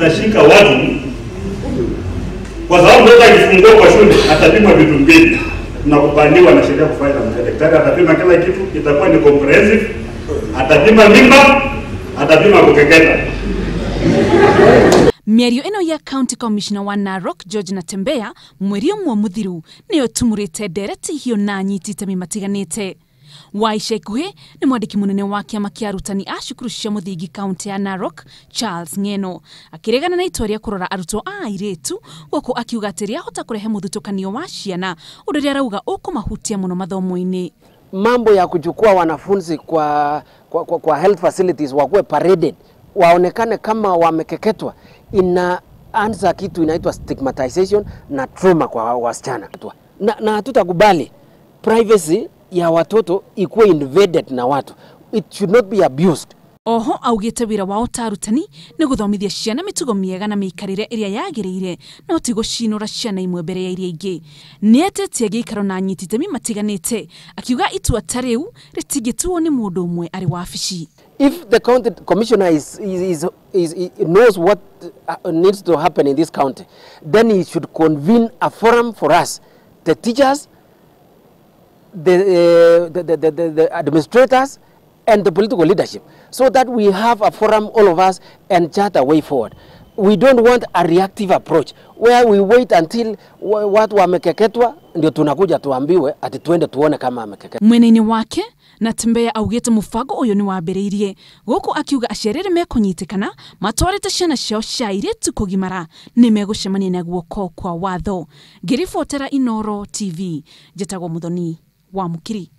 Nitashika watu kwa sababu mtoto akifungua kwa shule atapimwa vitu mbili. Nakubaliwa na sheria kufanya na daktari atapima kila kitu, itakuwa ni comprehensive. Atapima mimba, atapima kukeketa. Mĩario ĩno ya County Commissioner wa Narok George Natembeya mweri ũmwe mũthiru nĩyo tumũrĩte ndereti hiũ na anyiti itemi matiganĩte. Wa ica ikuhĩ nĩ mwandĩki mũnene wa kĩama kĩa arutani a cukuru cia mũthingi kaunti ya Narok Charles Ng'eno akĩregana na itua rĩa kũrora arutwo a airĩtu gũkũ akiuga atĩ rĩahota kũrehe mũthutũkanio wa ciana ũndũ ũrĩa arauga ũkũmahutia mũno mathomo-inĩ. Mambo ya kuchukua wanafunzi kwa health facilities wakuwe paraded, waonekane kama wamekeketwa, inaanza kitu inaitwa stigmatization na trauma kwa wasichana. Na hatutakubali privacy ya watoto ikuwe invaded na watu. It should not be abused. Oho augĩte wĩra wao ta arutani nĩ gũthomithia ciana mĩtugo mĩega na mĩikarĩre ĩrĩa yagĩrĩire no ti gũcinũra ciana imwe mbere ya iria ingĩ. Nĩetĩtie gĩikaro na anyiti itemi matiganĩte akiuga itua ta rĩu rĩtingĩtuo nĩ mũndũ ũmwe arĩ wabici. If the county commissioner knows what needs to happen in this county, then he should convene a forum for us, the teachers, the administrators, and the political leadership, so that we have a forum, all of us, and chart a way forward. We don't want a reactive approach where we wait until watu wamekeketwa ndio tunakuja tuambiwe ati tuende tuone kama amekeketwa. Mwenene wake Natembeya augĩte mũbango ũyũ nĩ wambĩrĩirie gũkũ akiuga aciari arĩa mekũnyitĩkana matwarĩte ciana ciao cia airĩtu kũgimara nĩ megũcemania na guoko kwa watho. Ngĩribotera Inooro TV, njĩtagwo Muthoni wa Mukiri.